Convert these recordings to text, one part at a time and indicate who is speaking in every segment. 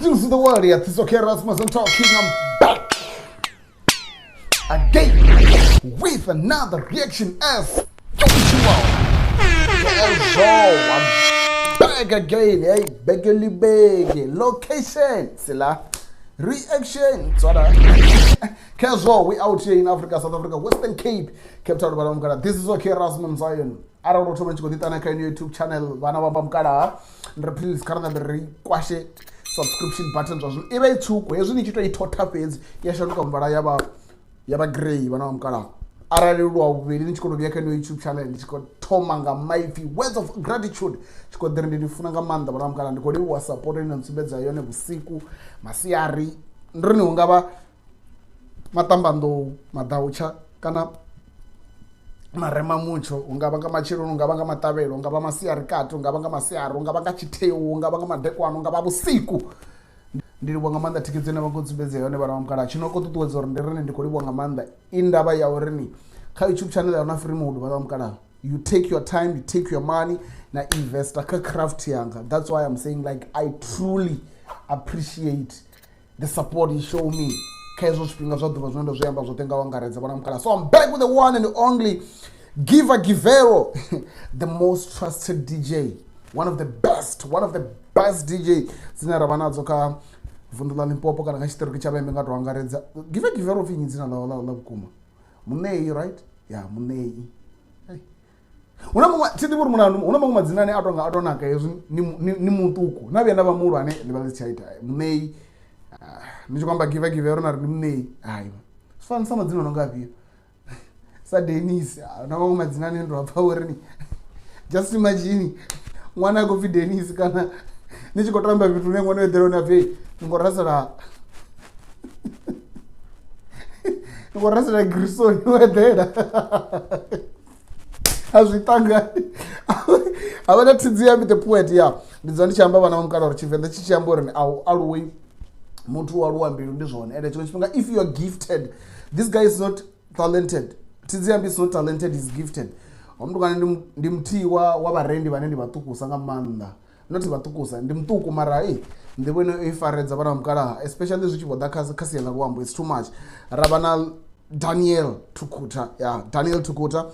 Speaker 1: Greetings to the world. Yeah, this is okay, Rasmus. I'm talking. I'm back again with another reaction as usual. So, I'm back again. Hey, begeli bege. Location, Sila. Reaction. Tswara. Casual, we out here in Africa, South Africa, Western Cape, Cape Town, Baramkara. This is okay, Rasmus Zion. Arali ro thoma tshi khou ḓiṱana kha ino YouTube channel vhana vha mukalaha ndi ri please kha ri ṋambe ri kwashe subscription button zwa zwino i vha i tswuku hezwi ni tshi tou i thotha fhedzi ya shanduka muvhala ya vha grey vhana vha mukalaha. Arali lwa vhuvhili ni tshi khou tou vhuya kha ino YouTube channel, ndi tshi khou thoma nga maipfi, words of gratitude, tshi khou ḓi ri ndi ni funa nga maanḓa vhana vha mukalaha. Ndi khou livhuwa support ine na ntsumbedza yone vhusiku, masiari, ndi ri ni hu nga vha maṱambanḓou, maḓautsha kana marema mutsho, hu nga vha nga matsheloni, hu nga vha nga maṱavhelo, hu nga vha masiari kati, hu nga vha nga masiari, hu nga vha nga tshitheu, hu nga vha nga madekwana, hu nga vha vhusiku. Ndi livhuwa nga maanḓa thikhedzo ine vha khou ntsumbedza yone vhana vha mukalaha. Tshino khou ṱuṱuwedza uri ndi ri ni ndi khou livhuwa nga maanḓa i ndavha ya uri ni kha YouTube channel ya na free mode vhana vha mukalaha. You take your time, you take your money na investa kha craft yanga. That's why I'm saying, like, I truly appreciate the support you show me kha hezwo zwifhinga zwa ḓuvha zwine ndo zwi amba zwoṱhe nga u angaredza vhana mukala. So I'm back with the one and the only Giver Givero, the most trusted DJ, one of the best, one of the best DJ dzine ra vha nadzo kha vunḓu ḽa Limpopo kana kha tshiṱiriki tsha Vhembe nga to angaredza. Giver Givero pfi nnyi dzina ḽa vhukuma? Munei, right? Ya Munei. Hu na muṅwe, thi ḓivhi uri mulandu, hu na maṅwe madzina ane a tonga a to naka hezwi ni muṱuku na vhuya na vha muhulwane ḽi vha ḽi si tsha ita. Munei, ni tshi khou amba Giver Givero na ri ndi Munei, hai, zwi fana sa madzina o no nga afhio sa Denis na maṅwe madzina ane ndo a pfha uri ni just imagine ṅwana a khou pfhi Denis kana ni tshi khou tamba fhethu hune ṅwana o eḓela hone a pfhi ni khou rasela Grison o eḓela a zwi ṱangani, a vha na thidzi ya the poet ya. Ndi dzula ndi tshi amba vhana vha mukala uri Tshivenḓa tshi tshi amba uri a u aluwi muthu u aluwa mbilu, ndi zwone. Ende tshiṅwe tshifhinga if you are gifted, this guy is not talented, thidzi ambi is not talented, is gifted. Wa mutukana ndi muthihi wa vharendi vhane ndi vhaṱukusa nga maanḓa, not vhaṱukusa, ndi muṱuku mara ei nḓivho ine i faredza vhana vha mukalaha, especially zwi tshi vho ḓa kha sia ḽa luambo, it's too much. Ra vha na Daniel Tukuta, ya Daniel Tukuta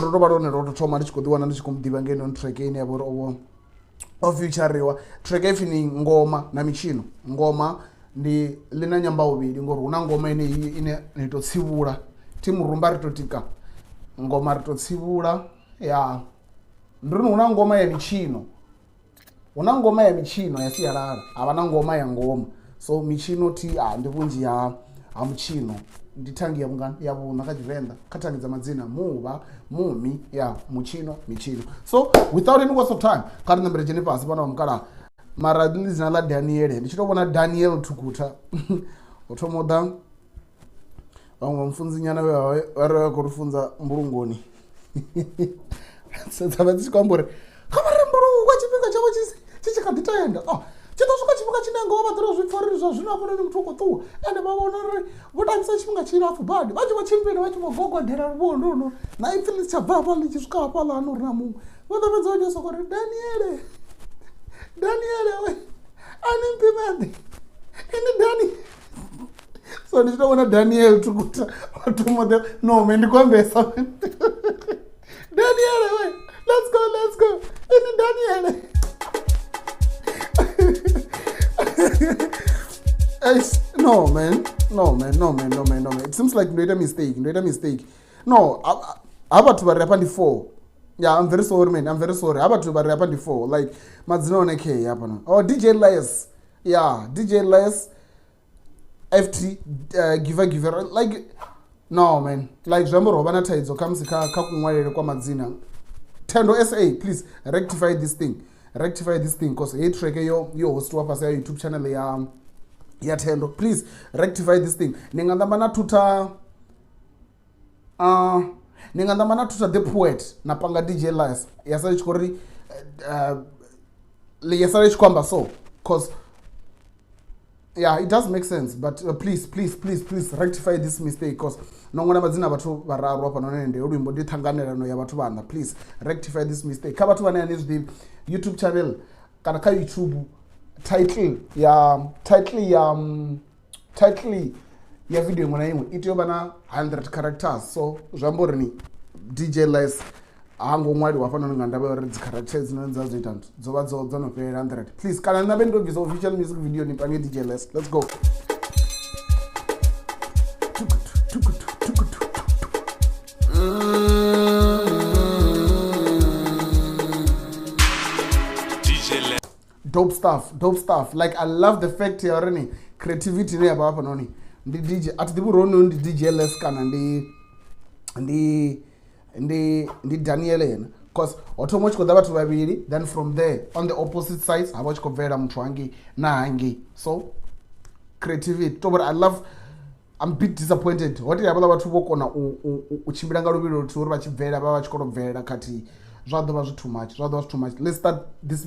Speaker 1: ro tou vha lwone lwo tou thoma ndi tshi khou ḓiwana ndi tshi khou mu ḓivha ngeno track ine ya vha uri o featureiwa track ipfhi ni Ngoma na Mitshino. Ngoma ndi ḽi na nyambavhuvhili ngori hu na ngoma ine ine ni tou tsivhula thi murumba ri tou tika ngoma ri tou tsivhula ya ndi ri hu na ngoma ya mitshino, hu na ngoma ya mitshino ya sialala, ha vha na ngoma ya ngoma. So mitshino thi a ndi vhunzhi ha mutshino ndi thangi ya vhungana ya vhuṋa kha Tshivenḓa kha thangi dza madzina muvha mumi ya mutshino mitshino. So without any waste of time, kha ri ṋambele dzhene fhasi vhana vha mukalaha. Mara ḽi dzina ḽa Daniel, ndi tshi to vhona Daniel Tukuta u thoma u ḓa vhaṅwe vha mufunzinyana vhe vha ri vha khou ri funza mbulungoni dza vha dzi tshi khou amba uri kha vha rembuluwa tshifhinga tshavho tshi tshi kha ḓi tenda. Oh, tshi ḓo swika tshifhinga tshine ngoho vha ḓo zwi pfha uri zwa zwino hafhanoni muthu u khou ṱuwa ende vha vhona uri vho tambisa tshifhinga tshilapfhu badi vha tshi vho tshimbila vha tshi vho gogodela luvhondo na ipfhi ḽi si tsha bva hafha ḽi tshi swika hafhaḽani uri na muṅwe vha ḓo fhedza vha tshi soko ri Daniele, Daniele we a ni mphi maḓi ini Dani. So ndi tshi to vhona Daniel Tukuta wa thoma ḓe no me ndi khou ambesa Daniele we, let's go, let's go, ini Daniele. No man, no man, no man, no man, no man, it seems like ndo ita mistake, ndo ita mistake. No, ha vhathu vha re hafha ndi four. Yeah, I'm very sorry man, I'm very sorry. Ha vhathu vha re hafha ndi four, like madzina one k hafha no. Oh, DJ Les, yeah, DJ Les ft Giver Giver, like no man, like zwi amba uri ho vha na thaidzo khamusi kha kuṅwalele kwa madzina. Thendo SA, please rectify this thing, rectify this thing, cause heyi track yo hostiwa fhasi ya YouTube channel ya Thendo. Please rectify this thing. Ni nga namba na thutha, ni nga namba na thutha the poet na panga DJ Lias ya sala tshi khou ri ya sala tshi khou amba so, cause yeah, it does make sense. But please, please, please, please rectify this mistake, cause no ṅwala madzina a vhathu vhararu hafhanoni ndi luimbo ndi ṱhanganelano ya vhathu vhana. Please rectify this mistake. Kha vhathu vhane a ni zwi ḓivhi, YouTube channel kana kha YouTube Title ya title ya title ya video iṅwe na iṅwe i tea u vha na 100 characters, so zwi amba uri ni DJ Les ha ngo ṅwaliwa hafhanoni nga ndavha ya uri dzi characters dzinoni dza dzo ita nthu dzo vha dzo no fhelela 100. Please kana nṋe vhe ndi to bvisa official music video ni pange DJ Les. Let's go. Dope stuff, dope stuff. Like, I love the fact ya uri ni creativity ine ya vha hafhanoni ndi DJ, a thi ḓivhi uri honoyu ndi DJ Les kana ndi Daniel yena, cause ho thoma hu tshi khou ḓa vhathu vhavhili, then from there on the opposite sides ha vha hu tshi khou bvelela muthu hangei na hangei. So creativity to vhori I love. I'm a bit disappointed ho tea havhaḽa vhathu vho kona u tshimbila nga luvhilo luthihi uri vha tshi bvelela vha vha tshi kona u bvelela khathihi, zwa ḓo vha zwi too much, zwa ḓo vha zwi too much. Let's start this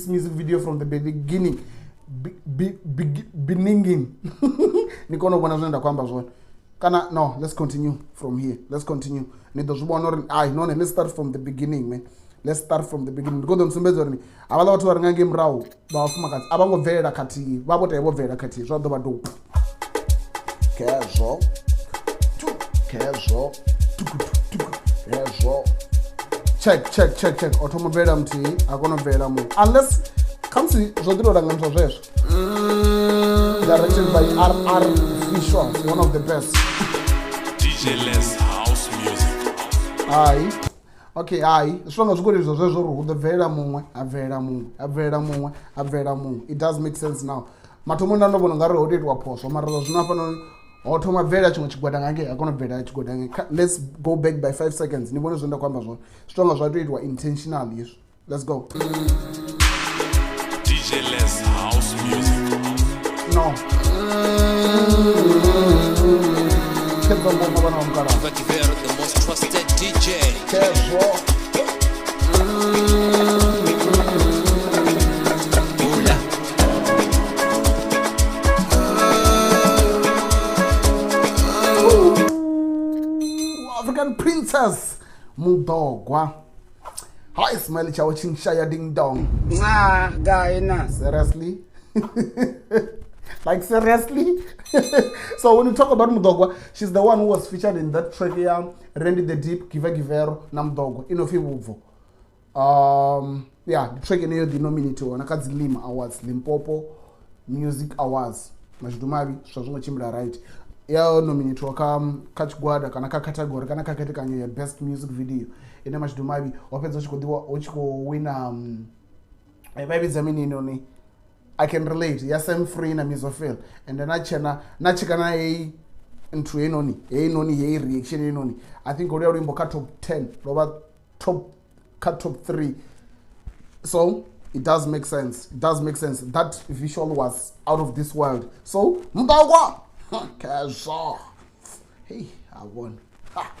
Speaker 1: music video from the beginning. Beginning ni kone u vhona zwine nda khou amba zwone. Kana no, let's continue from here, let's continue, ni ḓo zwi vhona uri ai no, let's start from the beginning, man. Let's start from the beginning. Ndi khou ḓo ni sumbedza uri havhaḽa vhathu vha re nga ngei murahu vha vhafumakadzi a vha ngo bvelela khathihi, vha vho tea vho bvelela khathihi, zwa ḓo vha dope. Khezwo khezwo khezwo, check check check check. O thoma bvelela muthihi, a kona u bvelela muṅwe, unless khamusi zwo ḓi tou langaniswa zwezwo. Directed by RR Visuals, one of the best.
Speaker 2: DJ Les House Music.
Speaker 1: Hai, okay, hai, zwi tonga zwi khou livhiswa zwezwo uri hu ḓo bvelela muṅwe, a bvelela muṅwe, a bvelela muṅwe, a bvelela muṅwe. It does make sense now. Mathomoni nda ndo vhona ungari ho tou itiwa phoswo, mara zwa zwino hafhanoni ho thoma bvelela tshiṅwe tshigwada nga ngei, ha kona u bvelela tshigwada ngei. Let's go back by 5 seconds ni vhone zwine nda khou amba zwone. Zwi tonga zwa tou itiwa intentionally hezwi. Let's go.
Speaker 2: DJ Les House Music.
Speaker 1: No. Khedza ngoma vhana vha mukalaha.
Speaker 3: Vero, the most trusted DJ.
Speaker 1: Khezwo.
Speaker 3: Hula.
Speaker 1: African Princess Mudogwa. Hi, smiley chow ching shaya ding dong.
Speaker 4: Nca kaena.
Speaker 1: Seriously? Like, seriously? So when you talk about Mudogwa, she's the one who was featured in that track here, Randy the Deep, Give Givero, na Mudogwa, Inofi Vubvo. Yeah, the track in the nominated one, Akadzi Lima Awards, Limpopo Music Awards. Mashudu zwa zwo tshimbila right. Ya nominatwa kha tshigwada kana kha category kana kha khethekanyo ya best music video ine mashudu mavhi ho fhedza hu tshi khou ḓiwa hu tshi khou wina, vha i vhidza mini inoni, I Can Relate ya Sam Free na Mizofil. And then na tshena na tshika na heyi nthu heinoni heinoni heyi reaction heinoni, I think holuya luimbo kha top 10 lwo vha top kha top 3. So it does make sense, it does make sense. That visual was out of this world. So Mudogwa khezwo, hey, I won. Ha.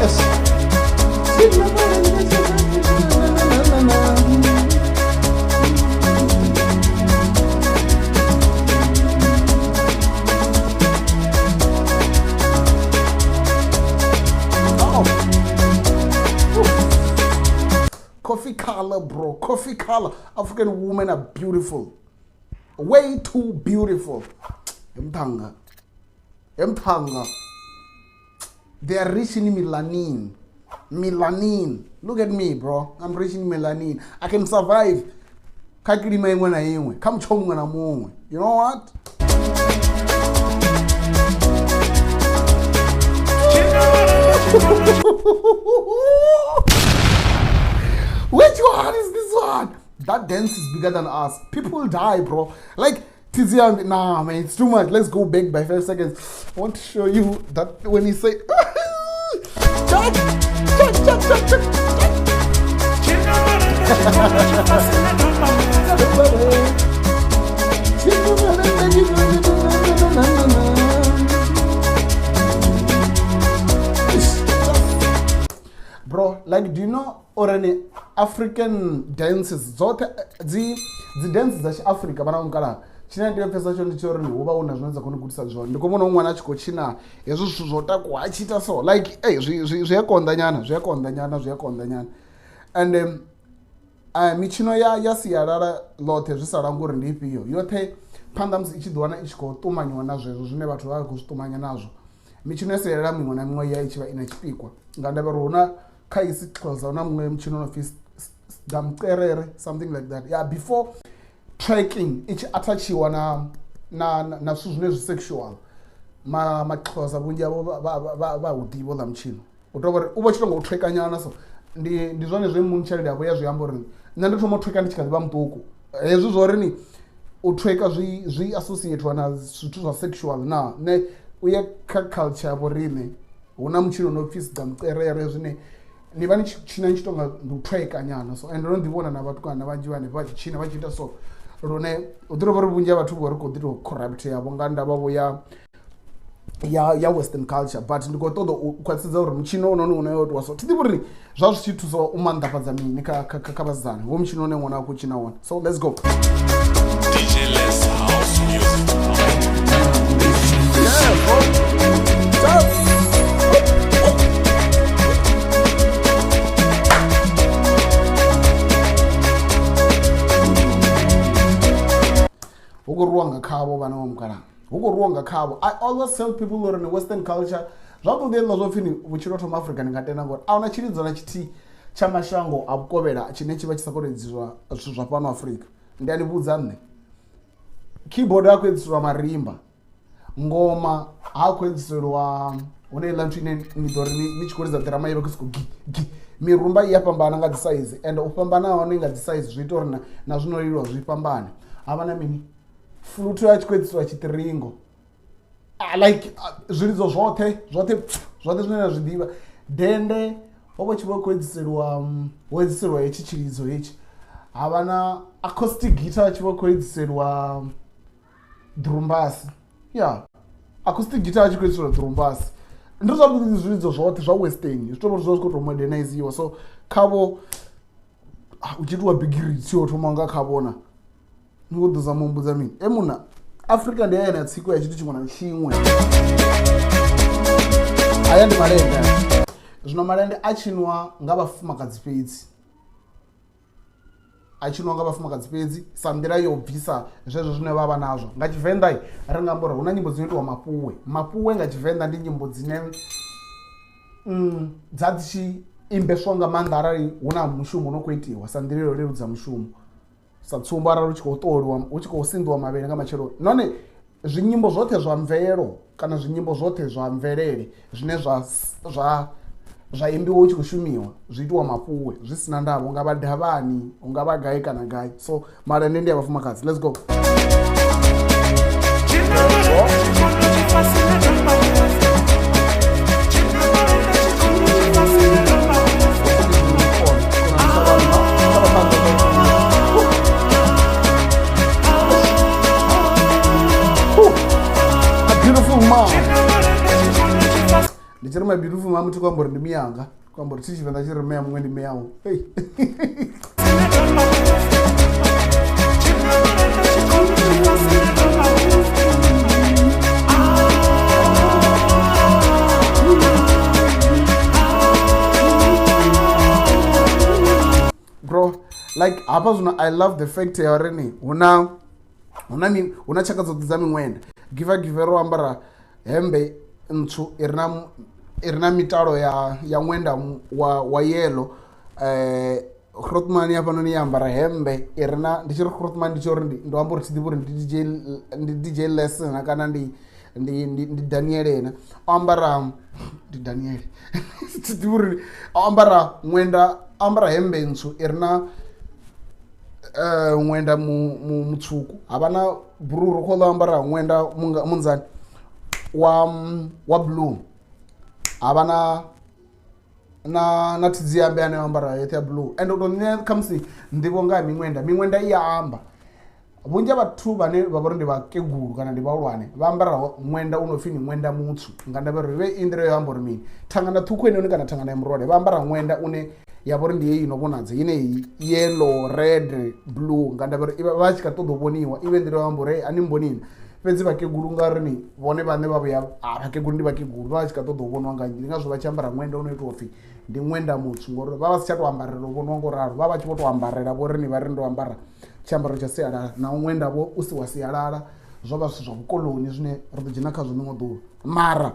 Speaker 1: Yes. Oh. Coffee color, bro. Coffee color. African women are beautiful. Way too beautiful. Mtanga. Mtanga. They are rich in melanin. Melanin. Look at me, bro. I'm rich in melanin. I can survive. Kha kilima iṅwe na iṅwe. Kha mutsho muṅwe na muṅwe. You know what? Which one is this one? That dance is bigger than us. People die, bro. Like, Tizian, nah, man, it's too much. Let's go back by 5 seconds. I want to show you that when he say, check, check, check, check, check, check. Bro, like, do you know or any African dances? Dzi Dzi dance dza tshi Africa vhana mukala tshine ndi pfesa tsho ndi tsho uri hu vha hu na zwine dza khou ni gudisa zwone. Ndi khou vhona ṅwana a tshi khou tshina hezwo zwithu zwo takuwa a tshi ita so like ey zwi a konḓa nyana, zwi a konḓa nyana, zwi a konḓa nyana. And mitshino ya sialala ḽoṱhe zwi sa langa uri ndi ifhio yoṱhe phanḓa musi i tshi ḓiwana i tshi khou ṱumanyiwa na zwezwo zwine vhathu vha vha khou zwi ṱumanya nazwo. Mitshino ya sialala miṅwe na miṅwe ya i tshi vha i na tshipikwa nga ndavha uri hu na kha isiXhosa hu na muṅwe mutshino no pfi Damcerere, something like that. Yeah, before twerking i tshi attachiwa na zwithu zwine zwi sexual, maXhosa vhunzhi havho vha hu ḓivha uḽa mutshino. U tou uri u vha tshi tonga u twekanyana so ndi zwone zwe mutshelede yavho ya zwi amba uri nṋe ndo thoma u tweka ndi tshi kha ḓi vha muṱuku. Hezwi zwo ri ni u tweka zwi associatwa na zwithu zwa sexual na nṋe u ya kha culture ya vho riṋe hu na mutshino no pfi Damcerere zwine ni vha ni tshi tshina ni tshi tonga ndi u twekanyana so. And ndo ḓi vhona na vhatukana vhanzhi vhane vha tshi tshina vha tshi ita so lune u ḓi tovha uri vhunzhi ha vhathu vho ri khou ḓi tou corrupt yavho nga ndavha vho ya western culture. But ndi khou ṱoḓa u khwaṱhisedza uri mutshino unoni une wo itiwa so thi ḓivhi uri zwa zwi tshi thusa u maanḓafhadza mini kha vhasidzana ho mutshino une ṅwana a khou tshina wone. So let's go.
Speaker 2: DJ Les House Music.
Speaker 1: Yeah, bro. Just hu khou rwiwa nga khavho vhana vha mukalaha, hu khou rwiwa nga khavho. I always tell people uri ni western culture zwavhuḓi hezwiḽa zwo pfhi ni vhutshilo thoma Africa ni nga tenda ngori a huna tshilidzo na tshithihi tsha mashango a vhukovhela tshine tshi vha tshi sa khou lidziswa zwithu zwa fhano Afrika. Ndi a ni vhudza nṋe, keyboard ha khou edziselwa marimba, ngoma ha khou edziselwa hune heiḽa nthu ine ni ḓo ri ni tshi khou lidza ḓirama i vha khou sokou gi gi. Mirumba i a fhambana nga dzi size and u fhambana hone nga dzi size zwi ita uri na zwino lilwa zwi fhambane. Ha vha na mini flute ya tshi khou edzisiwa tshiṱiringo, like zwilidzo zwoṱhe zwoṱhe zwoṱhe zwine na zwi ḓivha. Dende ho vha tshi vha khou edziseliwa ho edziseliwa hetshi tshilidzo hetshi. Ha vha na acoustic guitar tshi vha khou edziseliwa drumbasi. Yeah, acoustic guitar tshi khou edziseliwa drumbasi. Ndi zwavhuḓi zwilidzo zwoṱhe zwa western zwi tovha zwi khou tou moderniziwa. So khavho u tshi itiwa bigiri tshi yo thoma nga khavho na ni khou ḓo zama u mbudza mini? E munna, Afrika ndi hayani ya tsiko ya tshithu tshiṅwe na tshiṅwe. Haya ndi malende. Zwino malende a tshiniwa nga vhafumakadzi fhedzi, a tshiniwa nga vhafumakadzi fhedzi sa nḓila yo bvisa zwezwo zwine vha vha nazwo. Nga Tshivenḓa ri nga amba uri hu na nyimbo dzino itiwa mapuwe. Mapuwe nga Tshivenḓa ndi nyimbo dzine dza dzi tshi imbeswa nga maanḓa arali hu na mushumo no khou itiwa sa nḓila yo leludza mushumo. Sa tsumbo arali hu tshi khou ṱoliwa, hu tshi khou sinḓiwa mavhele nga matsheloni. Nahone zwinyimbo zwoṱhe zwa mvelo kana zwinyimbo zwoṱhe zwa mvelele zwine zwa imbiwa hu tshi khou shumiwa zwi itiwa mapuwe zwi sina ndavha, hu nga vha davhani, hu nga vha gai kana gai. So malende ndi ya vhafumakadzi. Let's go. Ndi tshi ri my beautiful mom thi khou amba uri ndi miyanga, khou amba uri thi Tshivenḓa tshi ri mea muṅwe ndi miyau. Hey. Bro, like hafha zwino I love the fact ya uri ni huna tshaka dzoṱhe dza miṅwenda. Giva give ro ambara hembe ntswu i re na mitalo ya ṅwenda wa yellow. Grootman hafhanoni ya ambara hembe i re na, ndi tshi ri Grootman ndi tshi uri ndo amba uri thi ḓivhi uri ndi DJ Lesson kana ndi Daniel na. O ambara ndi Daniel. Thi ḓivhi uri o ambara ṅwenda, o ambara hembe ntswu i re na ṅwenda mutswuku. Ha vha na bhururu kho ḽo ambara ṅwenda munzani wa blue. Ha vha na thidziambe ane o ambara yoṱhe ya blue. And u tou ṋea khamusi nḓivho nga ha miṅwenda, miṅwenda i ya amba. Vhunzhi ha vhathu vhane vha vha uri ndi vhakegulu kana ndi vhahulwane vha ambara ṅwenda u no pfhi ni ṅwenda mutswu, nga ndavha uri vhe i nḓila yo amba uri mini, thangana ṱhukhu henoni kana thangana ya murole vha ambara ṅwenda une ya vha uri ndi heyi ino vhonadza yeneyi yellow, red, blue, nga ndavha uri vha tshi kha ṱoḓa u vhoniwa i vhe nḓila yo amba uri a ni mbonini. Fhedzi vhakegulu nga ri ni vhone vhaṋe vha vhuya, vhakegulu ndi vhakegulu, vha vha tshi kha ṱoḓa u vhoniwa nga nnyi, ndi ngazwo vha tshi ambara ṅwenda u no itiwa upfhi ndi ṅwenda mutswu, ngori vha vha si tsha tou ambarela u vhoniwa ngo ralo, vha vha tshi vho tou ambarela vho ri ni vha ri ndo ambara tshiambaro tsha sialala. Na ṅwenda vho u si wa sialala, zwo vha zwithu zwa vhukoloni zwine ri ḓo dzhena khazwo ḽiṅwe ḓuvha. Mara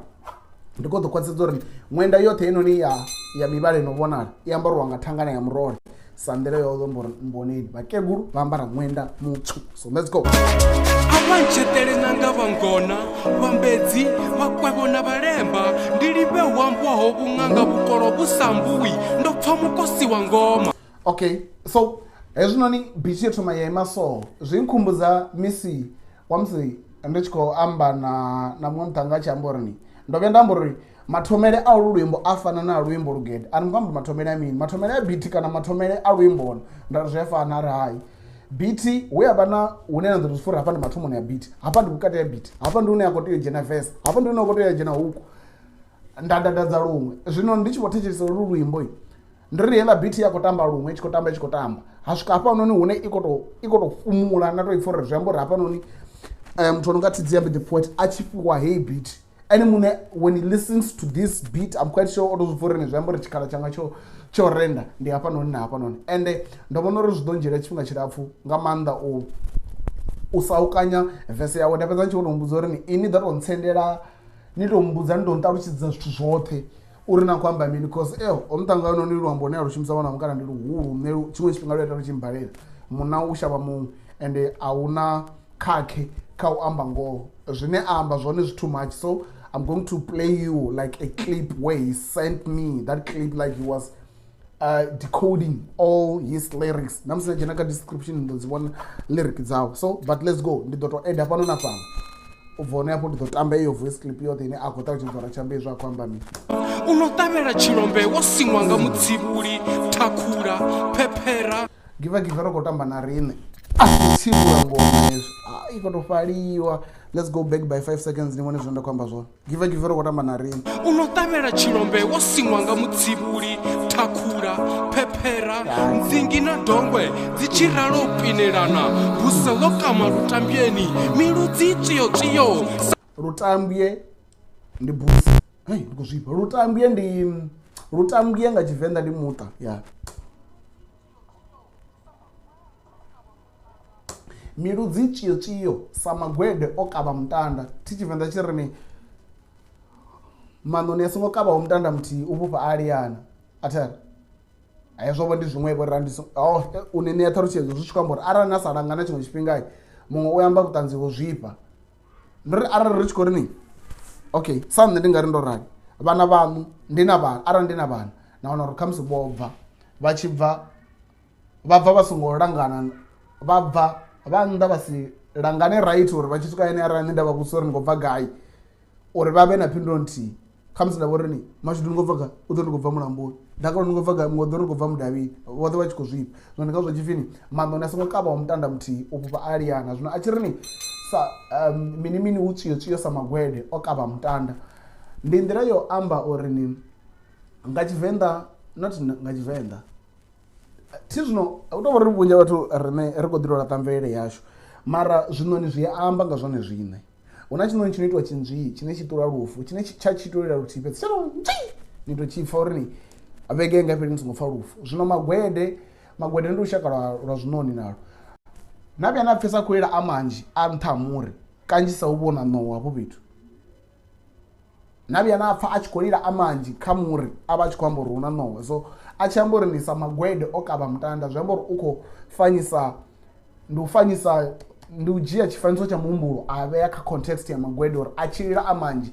Speaker 1: ndi khou ḓo khwaṱhisedza uri ṅwenda yoṱhe heinoni ya ya mivhala ino vhonala i ambariwa nga thangana ya murole sa nḓila ya u amba uri mboneni vhakegulu vha ambara ṅwenda mutswu. So let's go.
Speaker 5: A vha ntsheṱele nanga vhangona, vhambedzi, vhakwevho na vhalemba, ndi livhe hu ambiwaho vhuṅanga vhukolo vhu sa mbuwi, ndo pfa mukosi wa ngoma.
Speaker 1: Okay, so hezwinoni bithi yo thoma ya ima so zwi nkhumbudza misi wa musi ndi tshi khou amba na na muṅwe muṱhannga a tshi amba uri ni ndo vhuya nda amba uri mathomele a ulu luimbo a fana na luimbo lugede. A ni khou amba mathomele a mini, mathomele a bithi kana mathomele a luimbo na? Nda ri zwi a fana. A ri hai, bithi hu ya vha na hune na ḓo zwi fura, hafha ndi mathomoni a bithi, hafha ndi vhukati ha bithi, hafha ndi hune ya khou tea u dzhena verse, hafha ndi hune ya khou tea u dzhena huku, nda dadadza luṅwe. Zwino ndi tshi vho thetshelesa ulu luimbo, ndi ri heiḽa bithi ya khou tamba luṅwe, i tshi khou tamba, i tshi khou tamba, ha swika hafhanoni hune i khou tou i khou tou fhumula, na tou i pfha uri zwi amba uri hafhanoni muthu o no nga Tsidziambe the poet a tshi fhiwa heyi beat, ene muṋe when he listens to this beat, I'm quite sure o to zwi pfha uri ni zwi amba uri tshikhala tshanga tsho tsho renda ndi hafhanoni na hafhanoni. Ende ndo vhona uri zwi ḓo ndzhiela tshifhinga tshilapfhu nga maanḓa u u saukanya vese yawe, nda fhedza ndi tshi vho to mbudza uri ni ini ḓo tou ntsendela, ni tou mbudza, ni tou nṱalutshedza zwithu zwoṱhe uri na khou amba mini, cause eo o muṱanga noni luambo hune a lu shumisa vhana mukala ndi luhulu, nṋe tshiṅwe tshifhinga lu ita lu tshi mbalela munna u shavha muṅwe, ende a huna khakhe kha u amba ngoho, zwine a amba zwone zwi too much. So I'm going to play you like a clip where he sent me that clip, like he was decoding all his lyrics. Na musi na dzhena kha description ni ḓo dzi vhona lyric dzawe. So but let's go, ndi ḓo to add hafhano na fhano, u bva hone hafho ndi ḓo tamba iyo voice clip yoṱhe ine a khou ṱalutshedza uri a tshi amba hezwi a khou amba mini.
Speaker 5: U no ṱavhela tshilombe wo siṅwa nga mutsivhuli, thakhula, phephera.
Speaker 1: Giva giva ri khou tamba na riṋe, a si tsivhula ngoma hezwi, i khou tou fhaliwa. Let's go back by 5 seconds ni vhone zwine nda khou amba zwone. Giva giva ri khou tamba na riṋe.
Speaker 5: U no ṱavhela tshilombe wo siṅwa nga mutsivhuli, thakhula, phephera, nzingi na dongwe dzi tshi ralo u pinelana, buse ḽo kama lutambyeni, miludzi tswio-tswio.
Speaker 1: Lutambye ndi buse. Hey, ndi khou zwifha. Lutambye ndi lutambye nga Tshivenḓa ndi muṱa. Yeah. Miludzi tswio-tswio sa magwede o kavha mutanda. Thi Tshivenḓa tshi ri ni maṋoni a songo kavhaho mutanda muthihi u vhofha a liana. A thari hezwo vho ndi zwiṅwevho ra ndi oh, u ni ṋea ṱhalutshedzo zwi tshi khou amba uri arali na sa langana tshiṅwe tshifhinga muṅwe u amba vhuṱanzi ho zwifha. Ndi ri arali ri tshi khou ri ni okay, sa nṋe ndi nga ri ndo rali vhana vhaṋu ndi na vhana, arali ndi na vhana na wana uri khamusi vho bva vha tshi bva vha bva vha songo langana, vha bva vha nnḓa vha si langane right, uri vha tshi swika hayani arali nṋe nda vha vhudzisa uri ni khou bva gai, uri vha vhe na phindulo nthihi. Khamusi nda vha uri ni mashudu ni khou bva gai, u ḓo ri ndi khou bva mulamboni, dakalo ni khou bva gai, muṅwe u ḓo ri ndi khou bva mudavhini, vhoṱhe vha tshi khou zwifha. Zwino ndi ngazwo tshipfini maṋoni a songo kavhaho mutanda muthihi u fhufha a liana. Zwino a tshi ri ni sa mini mini hu tswio tswio sa magwede o kavha mutanda, ndi nḓila yo amba uri ni nga Tshivenḓa, not nga Tshivenḓa thi zwino hu tou vha uri vhunzhi ha vhathu riṋe ri khou ḓi tou laṱa mvelele yashu, mara zwiṋoni zwi amba nga zwone zwiṋe. Hu na tshiṋoni tshi no itiwa tshinzwii tshine tshi ṱula lufu, tshine tsha tshi tou lila luthihi fhedzi tsha tou nzwii, ni tou tshi pfha uri ni vhege nga fheli ni songo pfha lufu. Zwino magwede, magwede ndi lushaka lwa lwa zwiṋoni nalwo, na vhuya na pfhesa khou lila a manzhi a nṱha ha muri, kanzhisa hu vha hu na ṋowa hafho fhethu. Na vhuya na pfha a tshi khou lila a manzhi kha muri, a vha a tshi khou amba uri hu na ṋowa. So a tshi amba uri ni sa magwede o kavha mutanda, zwi amba uri u khou fanyisa, ndi u fanyisa, ndi u dzhia tshifanyiso tsha muhumbulo a vhea kha context ya magwede uri a tshi lila a manzhi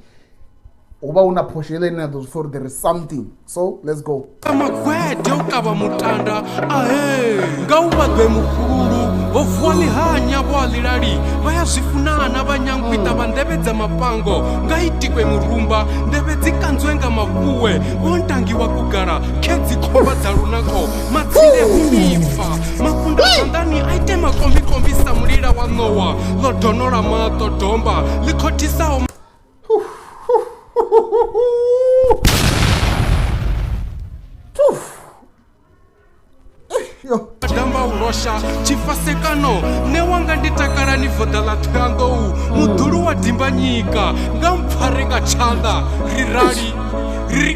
Speaker 1: hu vha hu na phosho heiḽa ine ya ḓo zwi pfha uri there is something. So let's go.
Speaker 5: Magwede o kavha mutanda ahee nga u vhaḓwe mufhululu vho vuwa lihanya vho a ḽilali vha ya zwi funana vha nyangwiṱa vha nḓevhe dza mafhango nga i tikwe murumba nḓevhe dzi kanzwe nga mafhuwe vho ntangiwa kugala khedzi khovha dza lunako matsinde hu mipfa mafunda zwanḓani a ite makombikombi sa mulila wa ṋowa ḽo donola maṱo domba ḽi khothisaho. losha tshifasekano nṋe wanga ndi takalani voḓa ḽa Thohoyandou muḓulu wa dimbanyika nga mpfare nga tshanḓa ri rali ri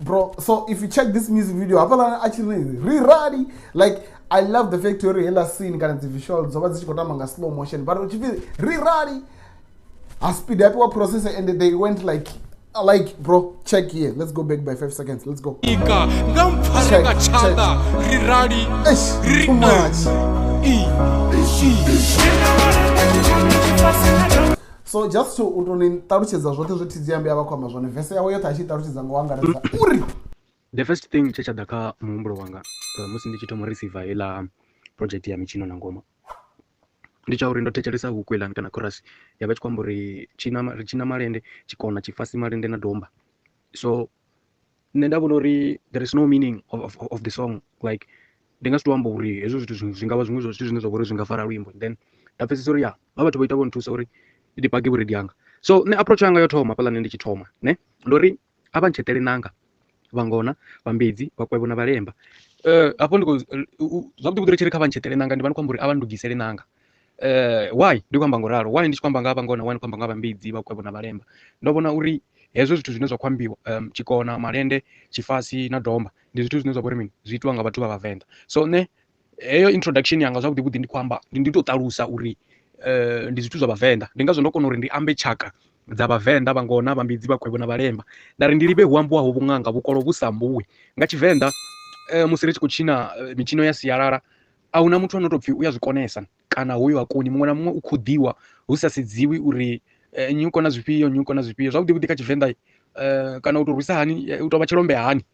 Speaker 1: Bro, so if you check this music video, hafhaḽa a tshi ri ri rali, like I love the fact uri heiḽa scene kana dzi visual dzo vha dzi tshi khou tamba nga slow motion, but hu tshi pfi ri rali ha speed up wa processor and they went like bro, check here, let's go back by 5 seconds, let's go.
Speaker 5: Ika nga mpfare nga tshanḓa ri rali
Speaker 1: Eish,
Speaker 5: ri
Speaker 1: too much.
Speaker 5: I
Speaker 1: So just to u to ni ṱalutshedza zwoṱhe zwe Tdzi Ambi a vha khou amba zwone, verse yawe yoṱhe a tshi i ṱalutshedza nga u angaredza uri
Speaker 6: The first thing tshe tsha ḓa kha muhumbulo wanga musi ndi tshi thoma u receive heiḽa project ya mitshino na ngoma ndi tsha uri ndo thetshelesa huku heiḽani kana chorus ya vha tshi khou amba uri tshina ri tshina malende tshikona tshifasi malende na domba. So nṋe nda vhona uri there is no meaning of the song, like ndi nga si to amba uri hezwo zwithu zwi ngavha zwiṅwe zwa zwithu zwine zwa vha uri zwi nga fara luimbo. Then nda pfhesesa uri ya vha vhathu vho ita vho nthusa uri ndi page vhuredi hanga. So nṋe approach yanga yo thoma hafhaḽa nṋe ndi tshi thoma ne ndo ri a vha ntsheṱele nanga vhangona vhambedzi vhakwevho na vhalemba. Hafho ndi khou zwavhuḓi vhuḓi ri tshi ri kha vha ntsheṱele nanga ndi vha ndi khou amba uri a vha ndugisele nanga. Why ndi khou amba ngo ralo, why ndi tshi khou amba nga vhangona, why ndi khou amba nga vhambedzi vhakwevho na vhalemba? Ndo vhona uri hezwo zwithu zwine zwa khou ambiwa tshikona, malende, tshifasi na domba ndi zwithu zwine zwa vha uri mini zwi itiwa nga vhathu vha vhavenḓa. So nṋe heyo introduction yanga zwavhuḓi vhuḓi ndi khou amba ndi to ṱalusa uri ndi zwithu zwa vhavenḓa, ndi ngazwo ndo kona uri ndi ambe tshaka dza vhavenḓa, vhangona, vhambedzi, vhakwevho na vhalemba. Nda ri ndi livhe hu ambiwaho vhuṅanga vhukolo vhu sa mbuwi nga tshivenḓa. Musi ri tshi khou tshina mitshino ya sialala a huna muthu ano to pfhi u ya zwikonesa kana hoyu ha koni, muṅwe na muṅwe u khoḓiwa hu sa sedziwi uri nnyi u kona zwifhio nnyi u kona zwifhio. Zwavhuḓi vhuḓi kha tshivenḓa kana u to rwisa hani u tou vha tshilombe hani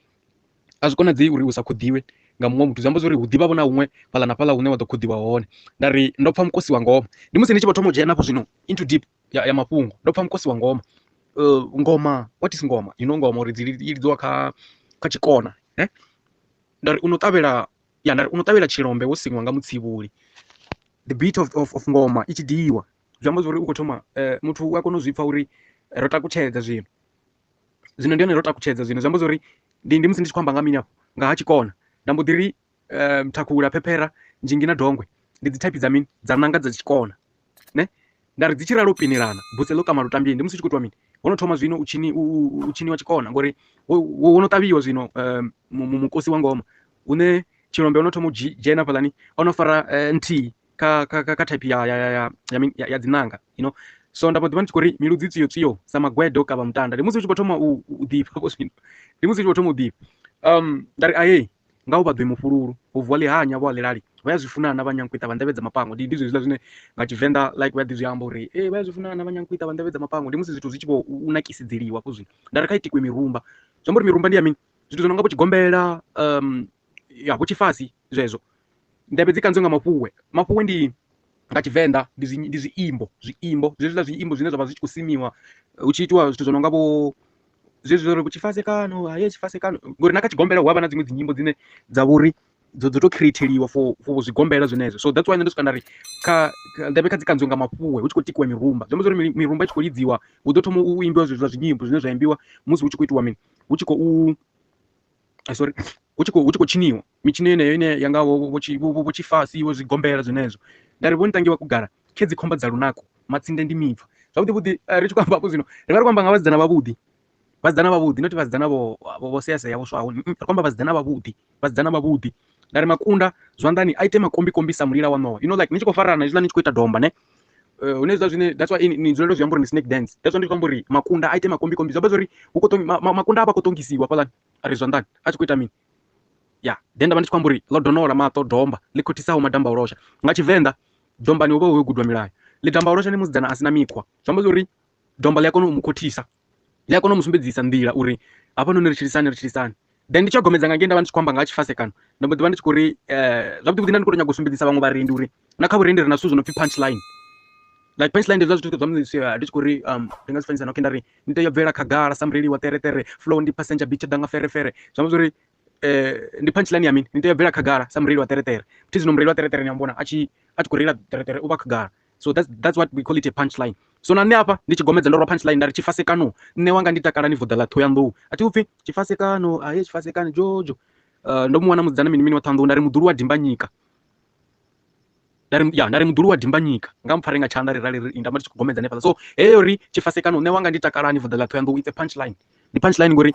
Speaker 6: a zwi konadzei uri u sa khoḓiwe nga muṅwe muthu, zwi amba zwori hu ḓivha vho na huṅwe fhaḽa na fhaḽa hune wa ḓo khoḓiwa hone. Nda ri ndo pfha mukosi wa ngoma, ndi musi ndi tshi vho thoma u dzhena hafho zwino into deep ya mafhungo, ndo pfha mukosi wa ngoma. Ngoma, what is ngoma? You know ngoma uri dzi lidziwa kha tshikona Nda ri u no ṱavhela ya nda ri u no ṱavhela tshilombe wo siṅwa nga mutsivhuli. The beat of ngoma i tshi diwa zwi amba zwori u khou thoma muthu u a kona u zwi pfha uri ro takutshedza zwino, zwino ndi hone ro takutshedza zwino, zwi amba zwori ndi musi ndi tshi khou amba nga mini afho nga ha tshikona. Nda mbo ḓi ri thakhula, phephera, nzhingi na dongwe ndi dzi type dza mini dza nanga dza tshikona ne. Nda ri dzi tshi ralo pinelana buse ḽo kama lutambini, ndi musi u tshi khou itiwa mini ho no thoma zwino u tshiniwa tshikona ngori wo no ṱavhiwa zwino mukosi wa ngoma hune tshilombe ho no thoma u dzhena hafhaḽani o no fara nthihi kha type ya dzi nanga, you know. So nda mbo ḓi vha ndi tshi khou ri miludzi tswio tswio sa magwedo kavha mutanda, ndi musi u tshi vho thoma u ḓifha zwino, ndi musi u tshi vho thoma u ḓifha. Nda ri ahee nga u vhaḓwe mufhululu hu vuwa ḽihanya vho a ḽilali vha ya zwi funana vha nyankwita vha nḓevhe dza mapango. Ndi zwezwiḽa zwine nga tshivenḓa like vha ḓi zwi amba uri vha ya zwi funana vha nyankwita vha nḓevhe dza mapango, ndi musi zwithu zwi tshi vho u nakisedzeliwa hafho zwino. Nda ri kha itikwe mirumba, zwi amba uri mirumba ndi ya mini? Zwithu zwi no nga vho tshigombela ya vho tshifasi zwezwo, nḓevhe dzi kanzwe nga mafhuwe. Mafhuwe ndi nga tshivenḓa ndi zwiimbo, zwiimbo zwezwiḽa zwiimbo zwine zwa vha zwi tshi khou simiwa hu tshi itiwa zwithu zwo no nga vho zwezwi uri tshifasekano haye tshifasekano, ngori na kha tshigombela hu avha na dziṅwe dzi nyimbo dzine dza vha uri dzo to createliwa for zwigombela zwenezwo. So that's why nṋe ndo swika nda ri kha nḓevhe kha dzi kanzwe nga mafhuwe hu tshi khou tikiwa mirumba, zwi amba zwori mirumba i tshi khou lidziwa hu ḓo thoma u imbiwa zwezwiḽa zwinyimbo zwine zwa imbiwa musi hu tshi khou itiwa mini, hu tshi khou sorry hu tshi khou tshiniwa mitshino yeneyo ine ya nga vho tshifasi vho zwigombela zwenezwo. Nda ri vho ntangiwa kugala khe dzi khomba dza lunako matsinde ndi mipfa. Zwavhuḓi vhuḓi ri tshi khou amba hafho zwino ri vha ri khou amba nga vhasidzana vhavhuḓi, vhasidzana vhavhuḓi not vhasidzana vho sea sea vho swaho, ri khou amba vhasidzana vhavhuḓi, vhasidzana vhavhuḓi. Nda ri makunda zwanḓani a ite makombi kombi sa mulila wa ṋowa, you know like ni tshi khou farana hezwiḽa ni tshi khou ita domba ne hune hezwiḽa zwine that's why ni dzulela u zwi amba uri ndi snake dance. That's why ndi khou amba uri makunda a ite makombi kombi, zwi amba zwori hu khou makunda a vha khou ṱongisiwa hafhaḽani a ri zwanḓani a tshi khou ita mini ya. Then nda vha ndi tshi khou amba uri ḽo donola maṱo domba ḽi khothisaho madamba u losha. Nga tshivenḓa dombani hu vha hu gudwa milayo, ḽi damba u losha ndi musidzana a si na mikhwa, zwi amba zwori domba ḽi a kona u mu khothisa, ḽi a kona u mu sumbedzisa nḓila uri hafhanoni ri tshilisani ri tshilisani. Then ndi tshi gomedza nga ngei nda vha ndi tshi khou amba nga ha tshifasekano, nda mbo ḓi vha ndi tshi khou ri zwavhuḓi vhuḓi nda ndi khou tou nyaga u sumbedzisa vhaṅwe vharendi uri na kha vhurendi ri na zwithu zwi no pfhi punchline. Like punchline ndi hezwiḽa zwithu zwa musi ndi tshi khou ri ndi nga zwi fanyisa na okay nda ri ni tea u bvela khagala sa mureili wa ṱereṱere flow ndi passenger bitch ḓa nga ferefere, zwi amba zwori ndi punchline ya mini, ni tea u bvela khagala sa mureili wa ṱereṱere. Futhi zwino mureili wa ṱereṱere ni a muvhona a tshi khou reila ṱereṱere u vha khagala, so that's what we call it a punchline. So na nṋe hafha ndi tshi gomedza ndo rwa punchline nda ri tshifasekano nṋe wanga ndi takalani voḓa ḽa Thohoyandou, a thi upfhi tshifasekano ahe tshifasekano jojo. Ndo mu wana musidzana mini mini wa Ṱhohoyanḓou, nda ri muḓulu wa Dimbanyika, nda ri ya nda ri muḓulu wa Dimbanyika nga mpfare nga tshanḓa ri rali ri nda ndi tshi khou gomedza hanefhaḽa. So heyo uri tshifasekano nṋe wanga ndi takalani voḓa ḽa Ṱhohoyanḓou, it's a punchline, ndi punchline ngori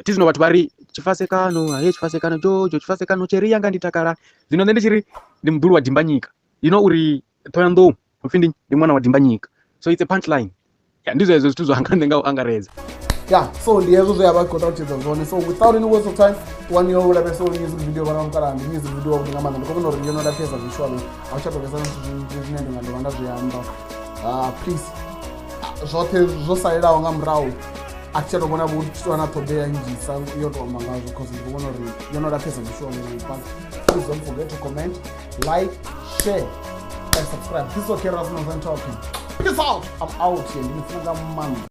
Speaker 6: thi zwino vhathu vha ri tshifasekano he tshifasekano jojo tshifasekano tsheri yanga ndi takala. Zwino nṋe ndi tshi ri ndi muḓulu wa Dimbanyika, you know uri Ṱhohoyanḓou hupfi ndi ndi ṅwana wa Dimbanyika, so it's a punchline. Ya ndi zwezwo zwithu zwanga nṋe nga u angaredza.
Speaker 1: Yeah, so ndi hezwo zwe a vha khou ṱalutshedza zwone. So without any waste of time, one yo lavhelesa uri music video vhana vha mukalaha ndi music video wavhuḓi nga maanḓa. Ndi khou vhona uri yo no lapfesa visually, a u tsha tou vhesa na zwithu zwinzhi zwine ndi nga dovha nda zwi amba. Please, zwoṱhe zwo salelaho nga murahu a thi tsha tou vhona vhu tshi tou vha na ṱhoḓea nnzhisa yo tou amba ngazwo, cause ndi khou vhona uri yo no lapfesa visually. But please don't forget to comment, like, share and subscribe. This is okay Rasmus talking. Peace out. I'm out here. Ndi ni funa nga maanḓa.